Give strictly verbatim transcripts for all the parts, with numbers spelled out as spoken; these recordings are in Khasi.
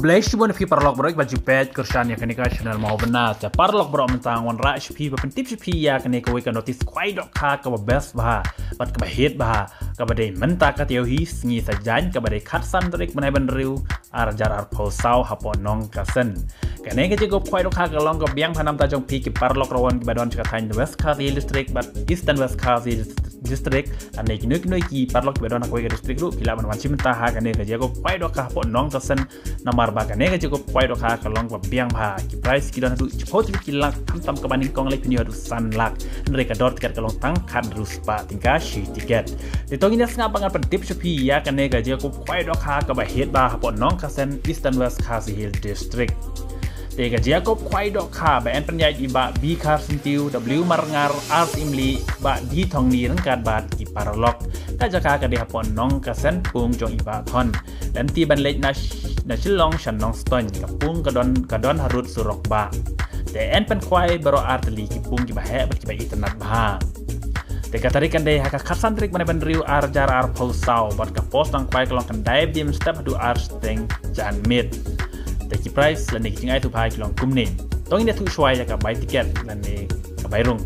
Khublei shibun ïa phi paralok baroh kiba ju peit kyrshan ïa kane ka channel Mawbynna. Te paralok baroh, mynta ngan wanrah sha phi ba pyntip sha phi ïa kane kawei ka notice khwai dohkha kaba best bha bad kaba hit bha, kaba dei mynta ka taïew hi sngi Saitjaiñ, kaba dei khatsan tarik bnai ba hynriew ar hajar arphew saw hapoh Nongkasen. Kane ka jingkhwai dohkha ka long ka biang bha namar jong phi ki paralok rawan kiba don sha ka thaiñ West Khasi Hills District bad Eastern West Khasi Hills District, lane kino kino ki paralok kiba don ha kawei ka district ruh ki lah ban wan shim bynta ha kane ka jingkhwai dohkha hapoh Nongkasen. Namar ba kane ka jingkhwai dohkha ka long kaba biang bha, ki prize ki don haduh shiphew tylli ki lak, khamtam kaba nyngkong leit pynïoh haduh san lak. Hynrei ka dor tiket ka long tang khathynriew spah tyngka shi tiket. Te to ngin ïa sngap ba ngan pyntip sha phi ïa kane ka jingkhwai dohkha kaba hit bha hapoh Nongkasen, Eastern West Khasi Hills District. Te ka jingkhwai dohkha ba yn pynïaid i Bah B Kharsyntiew, W Marngar, R Syiemlieh, Bah D Thongni ryngkat bad ki paralok. Ka jaka ka dei hapoh Nongkasen, pung jong i Bah Thon. Lynti ban leit na, na Shillong sha Nongstoiñ, ka pung ka don, ka don harud surok bah. Te yn pynkhwai baroh ar tylli, ki pung kiba heh bad kiba itynnad bha. Te ka tarik kan dei ha ka khatsan tarik bnai ba hynriew ar hajar arphew saw, bad ka por sdang khwai ka long khyndai baje mynstep haduh ar shiteng janmiet. Te ki prize lane ki jingai thupha ki long kumne. To ngin ïathuh shuwa ïa ka bai tiket lane ka bai rung.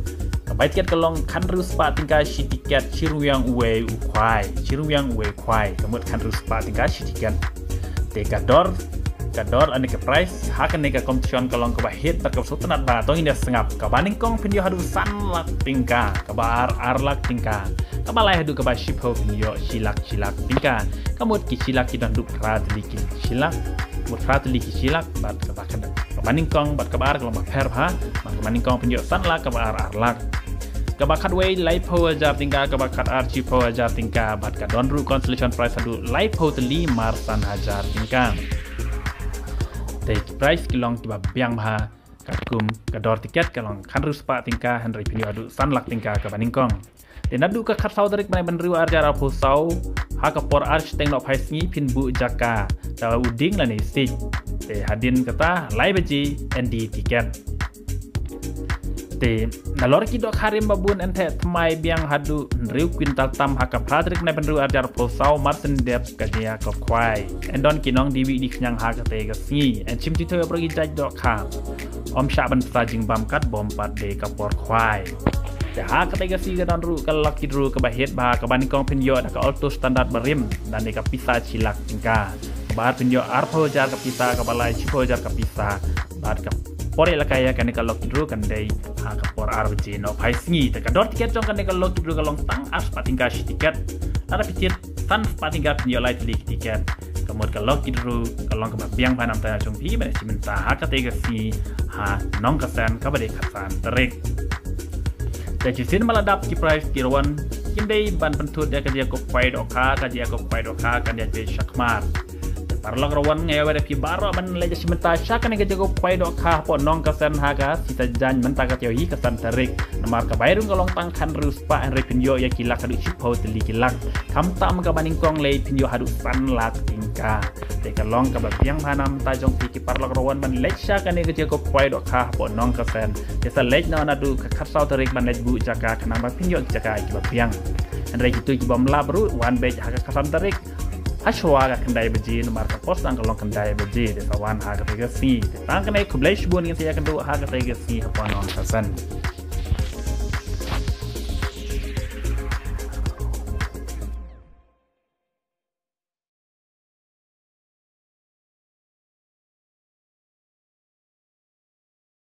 Ka bai tiket ka long khathynriew spah tyngka shi tiket, shi ryngwiang uwei u khwai, shi ryngwiang uwei u khwai, ka mut khathynriew spah tyngka shi tiket. Te ka dor, ka dor lane ka prize ha kane ka competition ka long kaba hit bad kaba sngewtynnad bha. To ngin ïa sngap. Kaba nyngkong pynïoh haduh san lak tyngka, kaba ar ar lak tyngka, kaba lai haduh kaba shiphew pynïoh shi lak shi lak tyngka. Ka mut ki shi lak ki don haduh phra tylli ki shi lak, mut phra tylli ki shi lak, bad kaba khat, kaba nyngkong bad kaba ar ka long bapher bha. Kaba nyngkong pynïoh san lak, kaba ar ar lak. Kaba khatwei laiphew hajar tyngka, kaba khatar shiphew hajar tyngka, bad ka don ruh consolation prize haduh laiphew tylli mar san hajar tyngka. Te ki prize ki long kiba biang bha, katkum ka dor tiket ka long khathynriew spah tyngka, hynrei pynïoh haduh san lak tyngka kaba nyngkong. Te naduh ka khatsaw tarik bnai ba hynriew ar hajar arphew saw, ha ka por ar shiteng nohphai sngi phin buh jaka da u dieng lane seat. Te hadien kata lai baje yn die tiket. Te nalor ki dohkha rim ba bun yn theh thymmai biang haduh hynriew kwintal tam ha ka phra tarik bnai ba hynriew ar hajar arphew saw, mar shen dep ka jingïakob khwai. Yn don ki nongdie wieh die khñiang ha katei ka sngi. Yn shim jingthoh ïa baroh ki jait dohkha. Ym shah ban pynsa jingbam katba ym pat dei ka por khwai. Te ha katei ka sngi ka don ruh ka lucky draw kaba hit bha, kaba nyngkong pynïoh da ka Alto Standard barim, lane ka pisa shi lak tyngka. Kaba ar pynïoh arphew hajar ka pisa, kaba lai shiphew hajar ka pisa. Bad ka por ïalehkai ïa kane ka lucky draw kan dei ha ka por ar baje nohphai sngi. Te ka dor tiket jong kane ka lucky draw ka long tang ar spah tyngka shi tiket. Lada phi thied san spah tyngka phin ïoh lai tylli ki tiket. Ka mut ka lucky draw ka long kaba biang bha namar jong phi ban ïa shim bynta ha katei ka sngi ha Nongkasen kaba dei khatsan tarik. Te shisien ba la dap ki prize ki rawan, ngim dei ban pynthut ïa ka jingïakob khwai dohkha, ka jingïakob khwai dohkha kan ïaid beit shakhmat. Te paralok rawan, nga ïa wad ïa phi baroh ban leit shim bynta sha kane ka jingïakob khwai dohkha hapoh Nongkasen ha ka sngi Saitjaiñ mynta ka taïew hi khatsan tarik. Namar ka bai rung ka long tang khathynriew spah, hynrei phin ïoh ïa ki lak haduh shiphew tylli ki lak. Khamtam kaba nyngkong lei phin ïoh haduh san lak tyngka. Te ka long kaba biang bha namar jong phi ki paralok rawan ban leit sha kane ka jingïakob khwai dohkha hapoh Nongkasen. Te sa leit noh naduh ka khatsaw tarik ban leit buh jaka khnang ba phin ïoh jaka kiba biang. Hynrei kito ki bym lah ruh, wan beit ha ka khatsan tarik hashuwa ka khyndai baje, namar ka por sdang ka long khyndai baje. Te sa wan ha katei ka sngi. Te tang kane, khublei shibun, ngin sa ïakynduh ha katei ka sngi hapoh Nongkasen.